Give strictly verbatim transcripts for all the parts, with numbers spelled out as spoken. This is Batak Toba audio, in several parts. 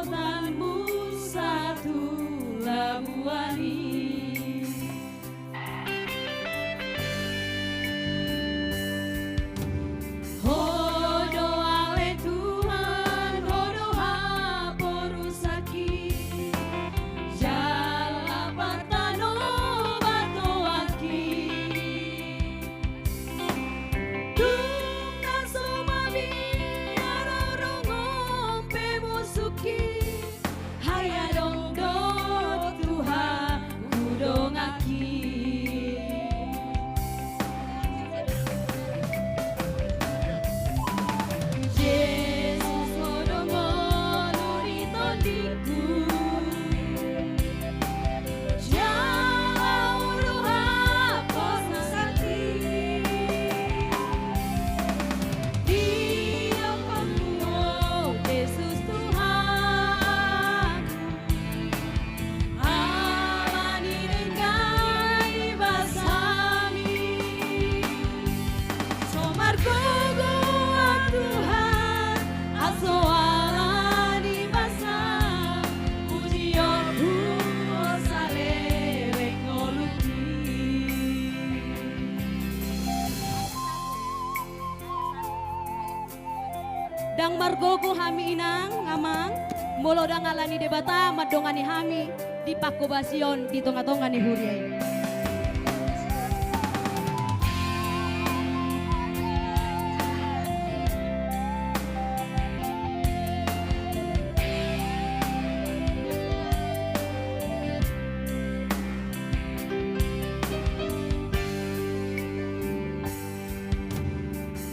Tanmu satu labuan i. Ho do ale Tuhan, ho do haporusangki, jala partanobatonganki. Tung na so mabiar ro rongon pe musukki, ai adong do Tuhan hudonganki. Jesus, ho do ngolu ni tondingku. Jala ho do haporusangki. Di ompungku ho Jesus Tuhanku. Ala ni denggan ni basami. So margogo au Tuhan, aso ala ni basam, pujionku ho saleleng ngolungki. Ndang margogo hami inang, amang, molo ndang ala ni Debata mandongani hami di panghobasion di tonga-tonga ni huria i.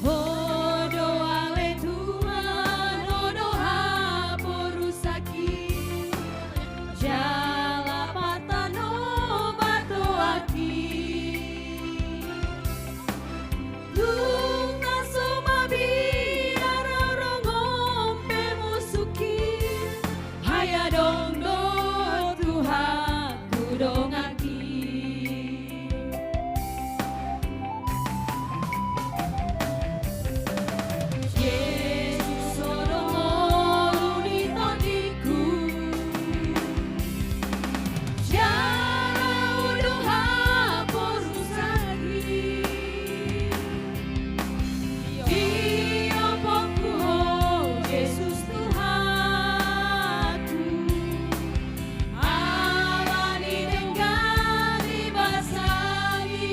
Ho do ale Tuhan, ho do haporusangki, jala partanobatonganki. Tung na so mabiar ro rongon pe musukki, ai adong do Tuhan hudonganki. Jesus, ho do ngolu ni tondingku. Jala ho do haporusangki. Di ompungku ho Jesus Tuhanku. Ala ni denggan ni basami.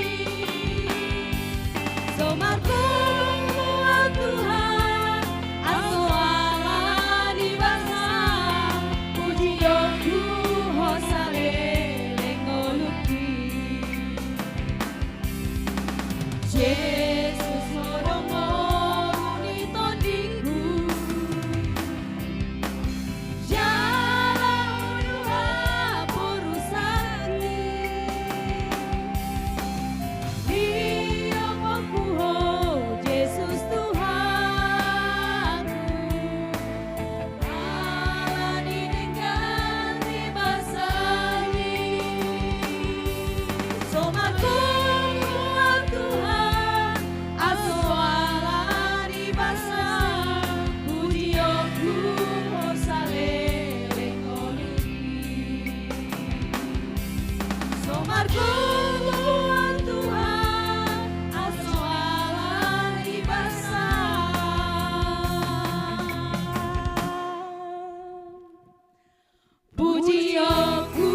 So margogo au Tuhan, aso ala ni basam, pujionku ho saleleng ngolungki. Jesus, ho do ngolu ni tondingku. Jala ho do haporusangki. Di ompungku ho Jesus Tuhanku. Ala ni denggan ni basami. So margogo au Tuhan, aso ala ni basam, pujionku ho saleleng ngolungki. So margogo au Tuhan, aso ala ni basam. Pujionku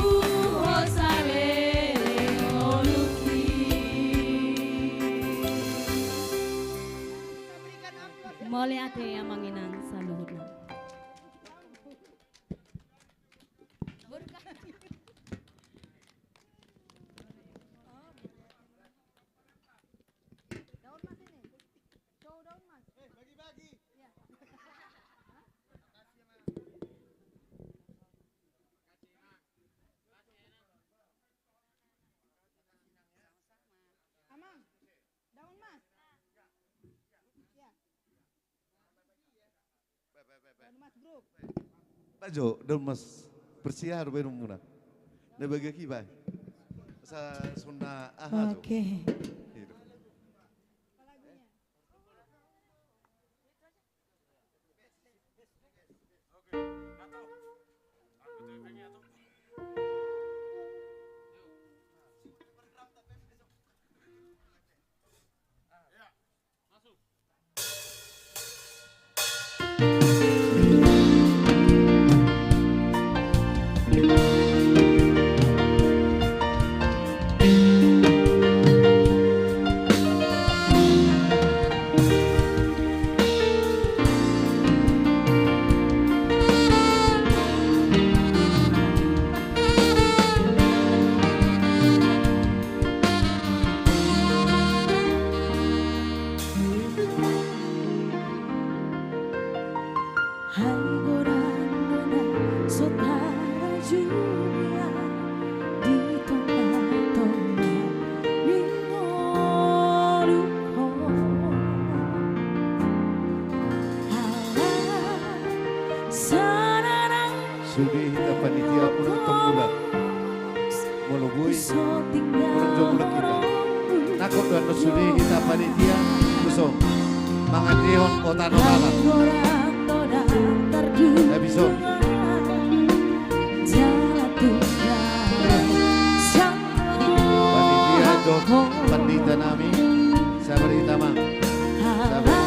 ho saleleng ngolungki. Mauliate amang inang saluhutna. Daun mas ini. Cou daun mas. Eh, bagi-bagi. Iya. Hah? Makasih, Mang. Makasih, Mang. Makasih, Nang, ya. Sama-sama. Amang, daun mas. Iya. Daun mas, bro. Pak Jo, daun mas. Persia, baru muna. Na bagi aki, Pak. Sa-, sona, aha, Jo. Oke. Gitu. Apa lagunya? Oke, satu. Sude hita panitia, unang tong mulak. Molo boi, unang jo mulak hita. Nangkok do annon sude hita panitia, tuson. Mangendehon Ota Nobata. Habis on. Panitia dohot pandita nami, sabar hita, Amang. Sabar.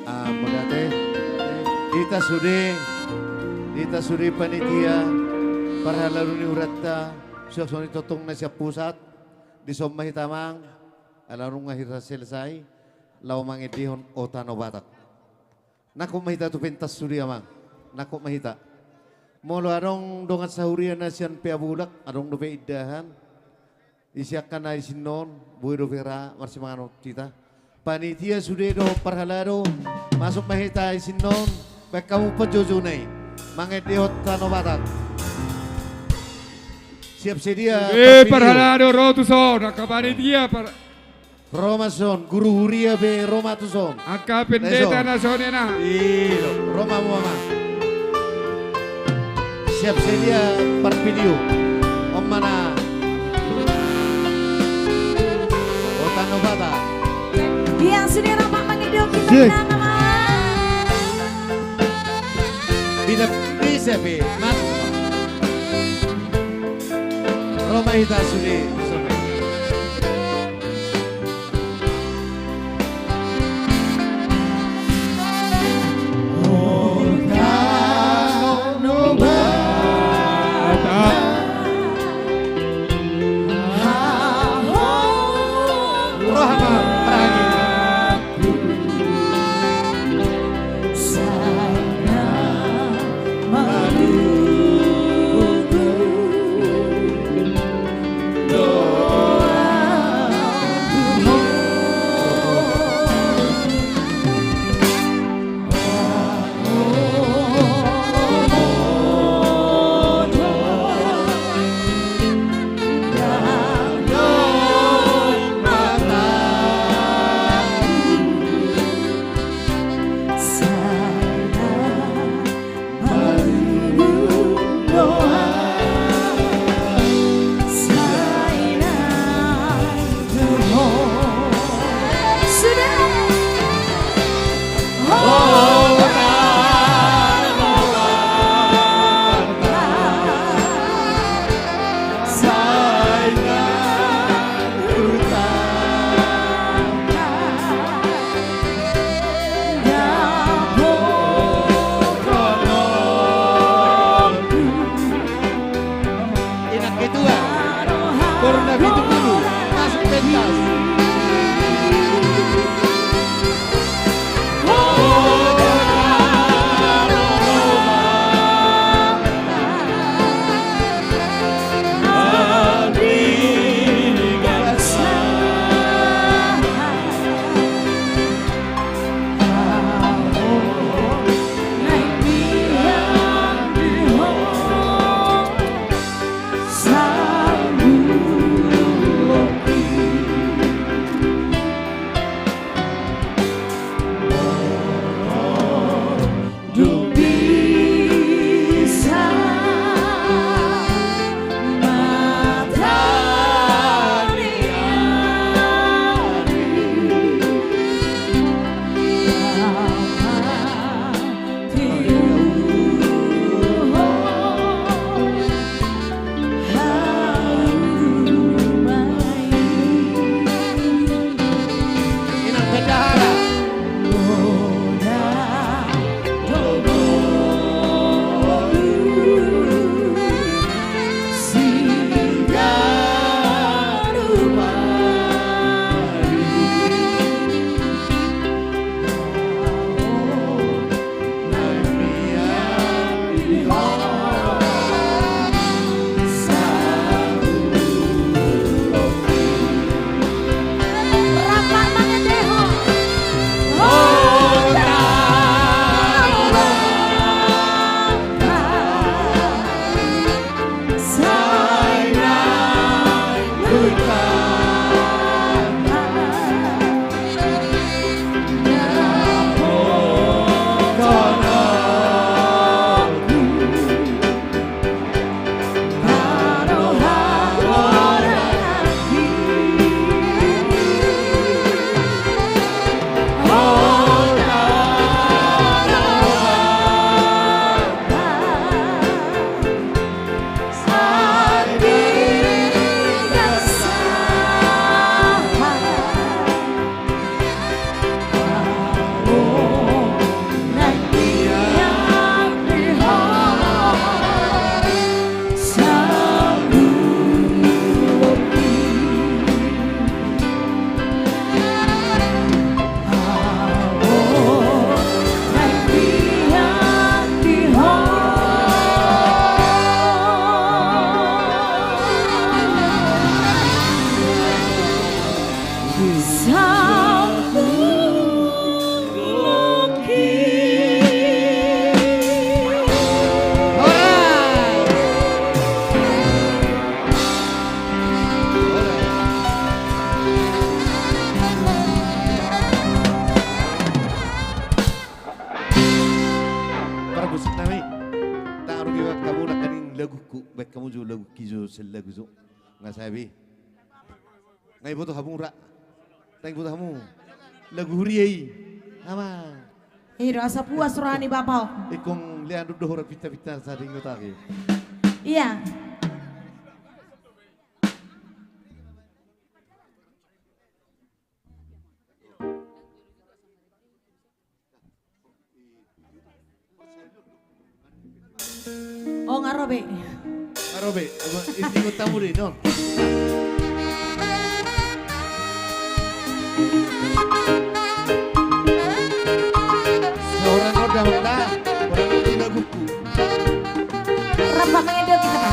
Ah, mauliate. Hita sude, hita sude panitia, parhalado ni huranta, suang songon i tongtong na sian pusat, dison ma hita, Amang, ala nunga hira selesai, laho mangendehon Ota Nobatak. Nangkok ma hita tu pentas sude, Amang. Nangkok ma hita. Molo adong dongan sahuria na sian Peabulak, adong dope indahan. Ise angka na isinnon, boi dope ra marsimanganon hita. Panitia sude dohot parhalado, masuk ma hita isinnon, baen hamu panjoujouna i. Mangendehon Ota Nobatak. Siap sedia, eh, parpilio. Parhalado ro tuson, angka panitia par- Ro ma tuson, guru huria pe ro ma tuson. Angka pendeta na songon i na. Io, ro ma hamu, Amang. Siap sedia parpilio. On ma na. Ota Nobatak. Ia sude ro ma mangendehon hita, Amang. Bina bisa pe, Mas. Ro ma hita sude. Ketua. Korna pitu pulu. Masuk pentas. Parmusik nami, tarugi baen hamu nangkaning laguku, baen hamu jo laguki jo, sian lagu jo. Nga sabi. Nga iboto hamu ra. Nga iboto hamu. Lagu huria i. Ama. I do asa puas roha ni bapa on. Ingkon lean do hurang pinta-pinta sari ngotaki. Ia. O, nga ro be. Nga ro be. Isi kota muri, no. Seorang roda honda, orang roda guku. Rap mangedok kita.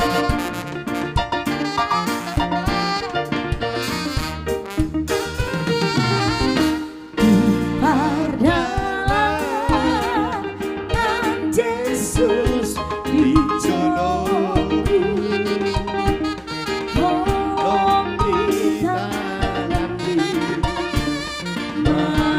Di pardalanan Jesus di jolomu, holong di tanganmu, ma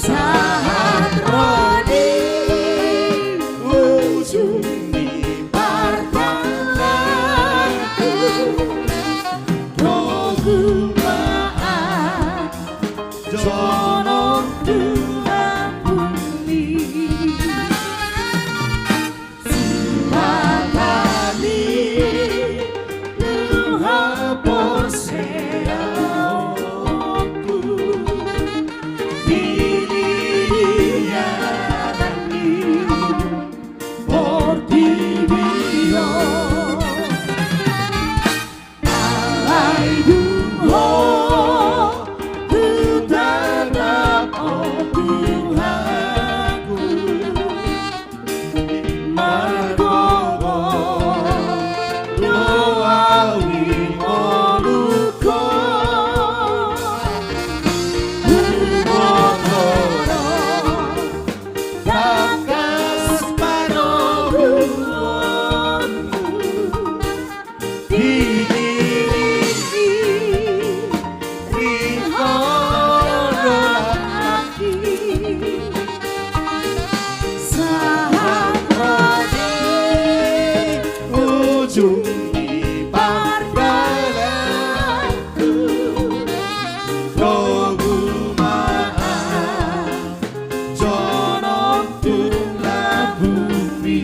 Sahat ro di ujung ni pardalananku, togu ma jonok tu lambungmi. Sipata ni haporseaonku di liat ni portibi on. Alai dung ho hutatap, o Tuhanku, margogo do au di ngolungku. Huboto do tangkas panoguonmu di diringki, ringkot do langkangki. Sahat ro di ujung ni pardalananku, togu ma jonok tu lambungmi.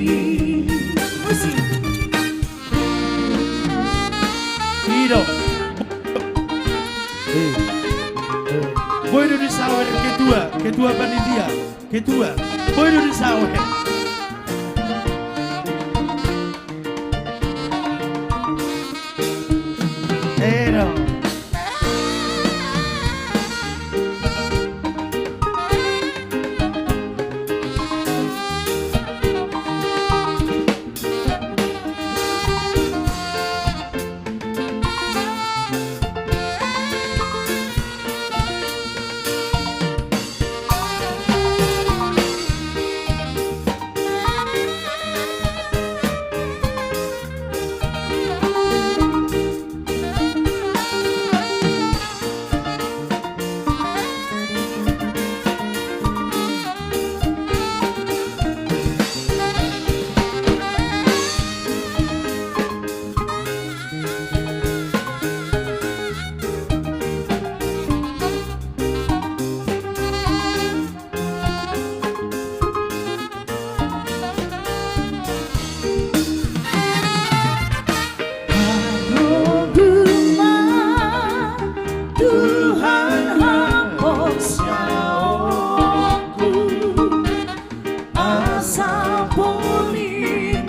Musik. I do. Eh, eh. Boi do disawer ketua, ketua panitia, ketua. Boi do disawer. Eh, do. Hagogoon ma Tuhan haporseaonku, asa polimbuhon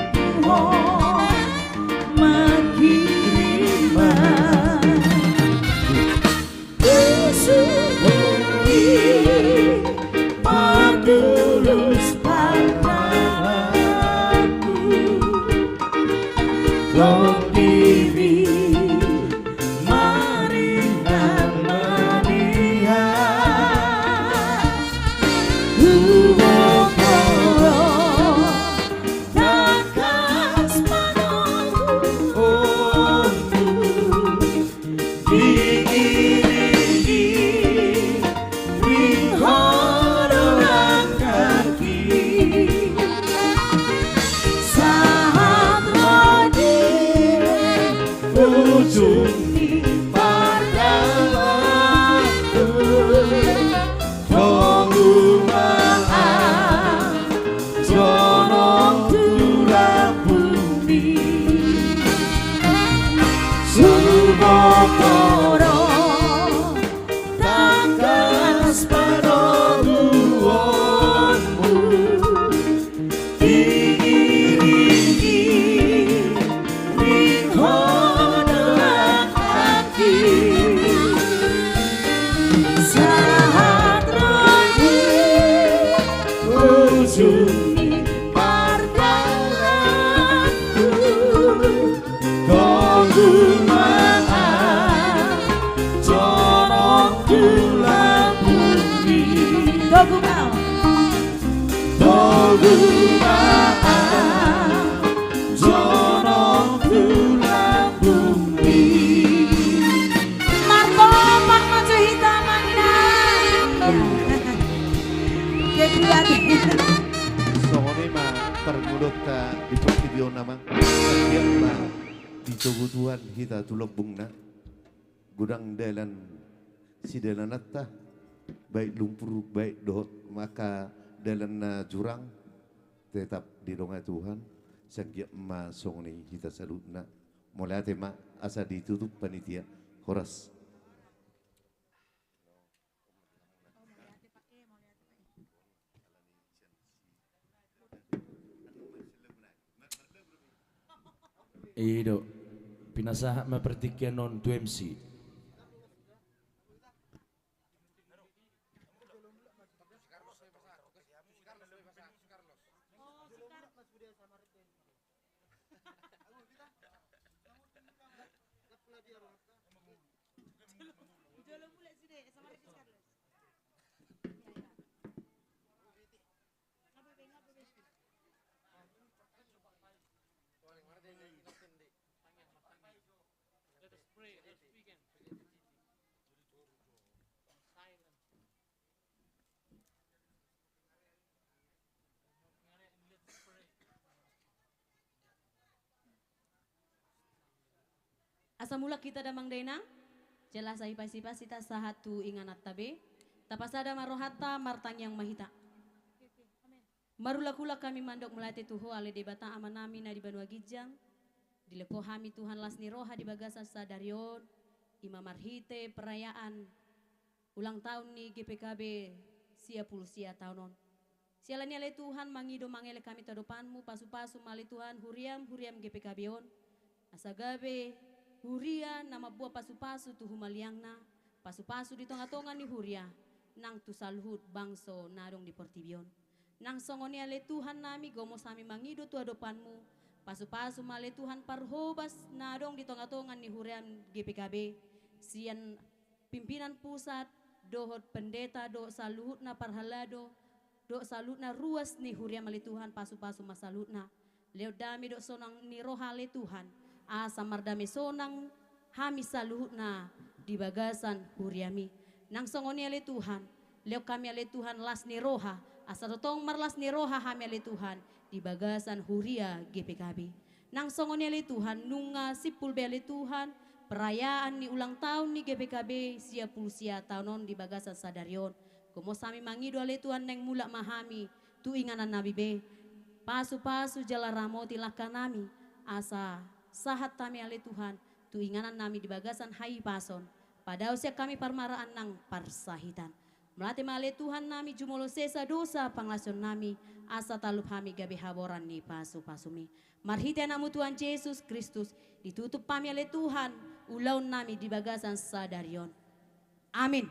ma hirim. Husuhut i patulus pardalananku, tondimi maringan ma di Ho. Huboto do tangkas panoguonmu, di diringki, ringkot do langkangki. Sahat ro di ujung ni pardalananku, togu ma jonok tu lambungmi. Huboto do tangkas panoguonmu, di diringki, ringkot do langkangki. Sahat ro di ujung ni pardalananku, togu ma jonok tu lambungmi. Togu ma. Togu ma jonok tu lambungmi. Margogo ma jo hita, amang Togu Tuhan hita tu lambungna, godang dalan sidalananta, baik lumpur, baik dohot maka dalan na jurang, tetap didongani Tuhan, sanggiat ma songon i hita saluhutna. Mauliate ma, asa ditutup panitia. Horas. I do, pinasahat ma partingkian on tu M C. Let us pray, let us begin. Silence. Let's pray. Asa mulak hita damang dainang, jala asa hipas-hipas hita sahat tu ingananta be. Tapasada ma rohanta, martangiang ma hita. Marulak-ulak hami mandok mauliate tu Ho ale Debata Amanami na di banua ginjang. Dilehon Ho hami Tuhan las ni roha di bagasan sadari on, i ma marhite perayaan ulang tahun ni G P K B sia pulu sia taon on. Siala ni i ale Tuhan, mangido mangelek hami tu adopanMu, pasu-pasu ma ale Tuhan huriaM, huriaM G P K B on, asa gabe huria na mamboan pasu-pasu tu humaliangna, pasu-pasu di tonga-tonga ni huria, nang tu saluhut bangso na adong di portibi on. Nang songon i ale Tuhannami, gomos hami mangido tu adopanMu, pasu-pasu ma ale Tuhan parhobas na adong di tonga-tonga ni huriaM G P K B, sian pimpinan pusat, dohot pendeta, dohot saluhutna parhalado, dohot saluhutna ruas ni huriaM ale Tuhan, pasu-pasu ma saluhutna. Lehon dame dohot sonang ni roha ale Tuhan, asa mardame sonang hami saluhutna di bagasan huriaMi. Nang songon i ale Tuhan, lehon hami ale Tuhan las ni roha, asa tongtong marlas ni roha hami ale Tuhan di bagasan huria G P K B. Nang songon i ale Tuhan, nunga simpul be ale Tuhan perayaan ni ulang tahun ni G P K B sia pulu sia taon on di bagasan sadari on. Gomos hami mangido ale Tuhan, naeng mulak ma hami tu inganannami be. Pasu-pasu jala ramoti langkanami, asa sahat hami ale Tuhan tu inganannami di bagasan hahipason. Padao sian hami parmaraan nang parsahitan. Mauliate ma ale Tuhannami, jumolo sesa dosa pangalaosionnami, asa talup hami gabe haboran ni pasu-pasuMi. Marhite AnakMu Tuhan Jesus Kristus, ditutup hami ale Tuhan ulaonnami di bagasan sadari on. Amin.